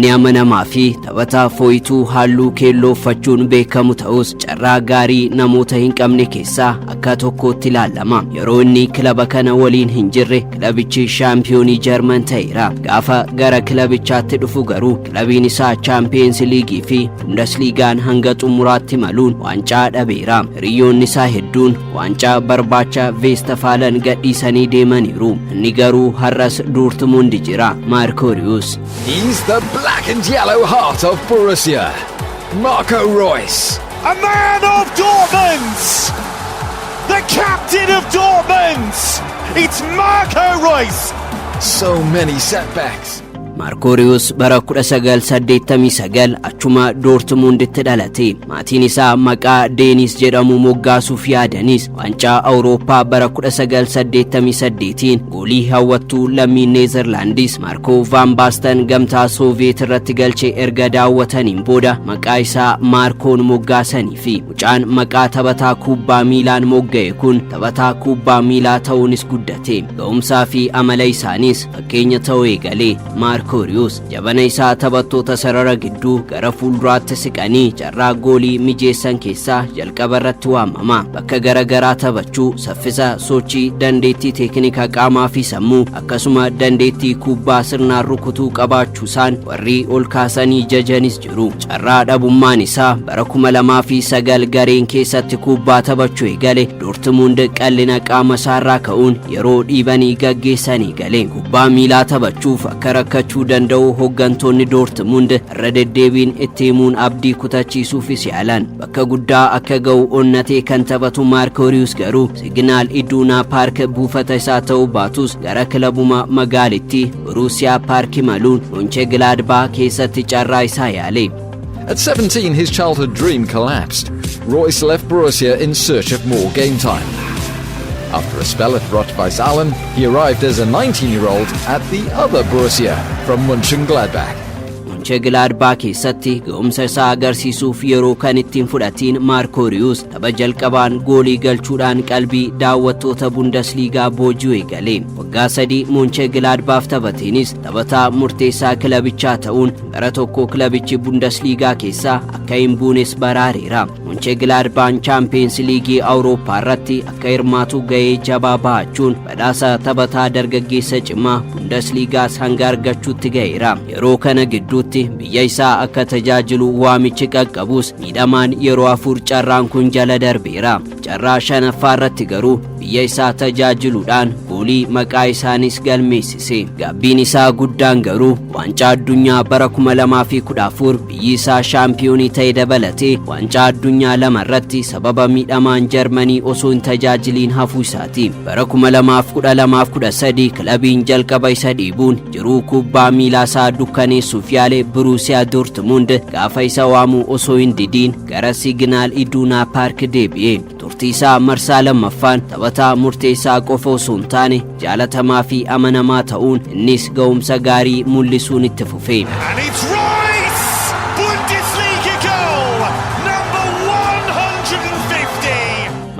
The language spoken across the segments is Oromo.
Inni amanamaa fi taphataa fooyituu halluu keelloo uffachuun beekamu ta'us, carraa gaarii namoota hin qabne keessaa akka tokkootti ilaalama. Yeroo inni kilaba kana waliin hin jirre kilabichi shaampiyoonii Jarman ta'eera. Gaafa gara kilabichaatti dhufu garuu kilabiin isaa Chaampiyeens Liigii fi Bundesliigaan hanga xumuraatti maluun waancaa dhabeera. Hiriyoonni isaa hedduun waancaa barbaacha Veestafaalan gadhiisanii deemaniiru. Inni garuu har'as Duurtmund jira. Maarko Riyuus. He's the black and yellow heart of Borussia. Marco Reus. A man of Dortmund! The captain of Dortmund! It's Marco Reus! So many setbacks. Maarko Riyuus bara 1989 achuma Doortmunditti dhalate. Maatiin isaa maqaa Deenis jedhamu moggaasuuf yaadanis, waancaa Awurooppaa bara 1988 goolii hawwattuu lammii Neezerlaandis Maarkoo Vaan Baastan gamtaa Sooviyeet irratti galche erga daawwataniin booda maqaa isaa Maarkoon moggaasanii fi mucaan maqaa taphataa kubbaa miilaan mogga'e kun taphataa kubbaa miilaa ta'uunis guddate. Ga'umsaa fi amala isaanis fakkeenya ta'uu eegale. Maarko Riyuus jabana isaa taphattoota sarara gidduu gara fuulduraatti siqanii carraa goolii mijeessan keessaa jalqaba irratti waamama. Bakka gara garaa taphachuu, saffisa sochii, dandeettii teeknika qaamaa fi sammuu, akkasuma dandeettii kubbaa sirnaan rukutuu qabaachuusaan warri ol kaasanii jajanis jiru. Carraa dhabummaan isaa bara 2009 gareen keessatti kubbaa taphachuu eegale Doortmund qallina qaama isaarraa ka'uun yeroo dhiibanii gaggeessanii gale. Kubbaa miilaa taphachuuf akka rakkachuu danda'u hooggantoonni Doortmund irra deddeebiin itti himuun abdii kutachiisuufis yaalan. Bakka guddaa akka ga'u onnatee kan taphatu Maarko Riyuus garuu Siginaal Iduunaa Paark buufata isaa ta'uu baatus, gara kilabuma magaalittii Boruusiyaa Paark imaluun Moonche keessatti carraa isaa yaale. At 17, his childhood dream collapsed. Reus left Borussia in search of more game time. After a spell at Rot-Weiss Ahlen, he arrived as a 19-year-old at the other Borussia from Mönchengladbach. Moonche keessatti ga'umsa isaa agarsiisuuf yeroo kan ittiin fudhatiin Maarko Riyuus tapha jalqabaan goolii galchuudhaan qalbii daawwattoota Bundesliigaa booji'uu eegale. Waggaa 3 Moonche Gilaadbaaf taphateenis taphataa murteessaa kilabichaa ta'uun gara tokko kilabichi Bundesliigaa keessaa akka hin buunes baraareera. Moonche Gilaadbaan Chaampiyeens Liigii Awurooppaa irratti akka hirmaatu ga'ee jabaa bahachuun badhaasa taphataa dargaggeessa cimaa Bundesliigaas hanga argachuutti ga'eera. Yeroo kana gidduutti biyya isaa akka tajaajilu waamichi qaqqabus, miidhamaan yeroo afur carraan kun jala darbeera. Carraa shanaffaa irratti garuu biyya isaa tajaajiluudhaan goolii maqaa isaanis galmeessise. Gaabbiin isaa guddaan garuu waancaa addunyaa bara 2014 biyyi isaa shaampiyoonii ta'e dabalatee waancaa addunyaa lama irratti sababa miidhamaan Jarmanii osoo hin tajaajiliin hafuu isaati. Bara 2012-13 kilabiin jalqaba isa dhiibuun jiruu kubbaa miilaa isaa dukkaneessuuf yaale Borussiya Dortmund gaafa isa waamuu osoo hin didiin gara Siiginaal Iduunaa Paark deebi'e. Turtii isaa marsaa lammaffaan taphataa murteessaa qofa osoo hin taane jaalatamaa fi amanamaa ta'uun innis ga'umsa gaarii mul'isuun itti fufe. And it's Reus! Bundesliga goal! Number 150!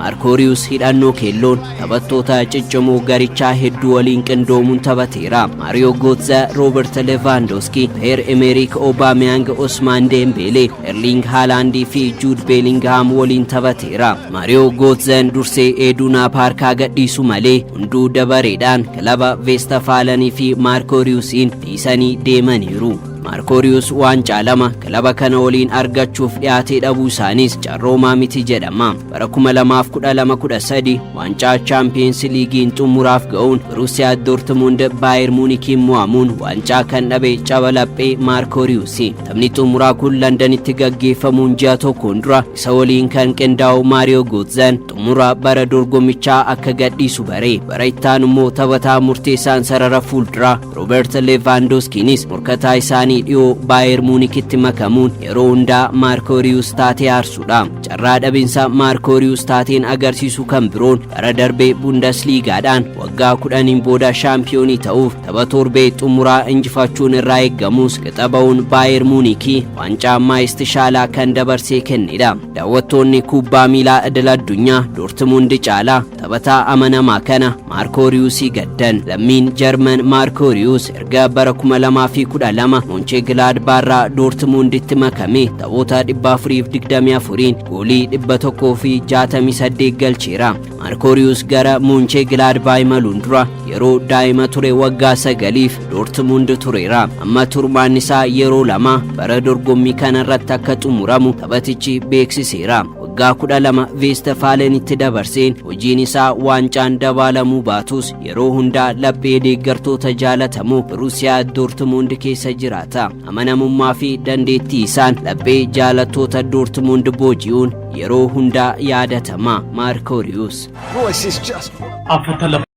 Maarko Riyuus hidhannoo keelloon taphattoota ciccimoo garichaa hedduu waliin qindoomuun taphateera. Maariyoo Gootza, Roobert Levaandoski, Peer Emerik Obaameyang, Osmaan Deembeelee, Erling Haalaandii fi Juud Beelingham waliin taphateera. Maariyoo Gootzan dursee Eedunaa Paarkaa gadhiisu malee hunduu dabareedhaan kilaba Veestafaalanii fi Maarko Riyuusiin dhiisanii deemaniiru. Maarko Riyuus waancaa lama kilaba kana waliin argachuuf dhiyaatee dhabuu isaanis carroomaa miti jedhama. Bara 2012-13 waancaa Chaampiyeens Liigiin xumuraaf ga'uun Borussiyaa Dortmund Baayer Muunikiin mo'amuun waancaa kan dhabe caba laphee Maarko Riyuusi. Taphni xumuraa kun Londanitti gaggeeffamuun ji'a tokkoon dura isa waliin kan qindaa'u Maariyoo Gootzan xumura bara dorgommichaa akka gadhiisu bare. Bara ittaan immoo taphataa murteessaan sarara fuulduraa Roobert Levaandoskiinis morkataa isaanii dhiyoo Baayer Muunikitti makamuun yeroo hundaa Maarko Riyuus taatee aarsuudha. Carraa dhabinsa Maarko Riyuus taateen agarsiisu kan biroon bara darbee Bundesliigaadhaan waggaa 10n booda shaampiyoonii ta'uuf tapha torbee xumuraa injifachuun irraa eeggamus, qixa ba'uun Baayer Muunikii waancaa Maayistishaalaa kan dabarsee kennedha. Daawwattoonni kubbaa miilaa idil addunyaa Doortmund caalaa Taphataa amanamaa kana Maarkoo Riyuusii gaddan. Lammiin Jarman Maarkoo Riyuus erga bara 2012 Moonchee Gilaadbaarraa Doortmunditti makame taphoota 424 goolii 168 galcheera. Maarkoo Riyuus gara Moonchee Gilaadbaa imaluun dura yeroo daa'ima ture waggaa 9f Doortmund tureera. Amma turmaan isaa yeroo 2 bara dorgommii kanarratti akka xumuramu taphatichi beeksiseera. Waggaa 12 Veestafaalenitti dabarseen hojiin isaa waancaan dabaalamuu baatus, yeroo hundaa laphee deeggartoota jaalatamoo Borusiyaa Doortmund keessa jiraata. Amanamummaa fi dandeettii isaan laphee jaalattoota Doortmund booji'uun yeroo hundaa yaadatama. Maarkoo Riyuus. Reus is just 42.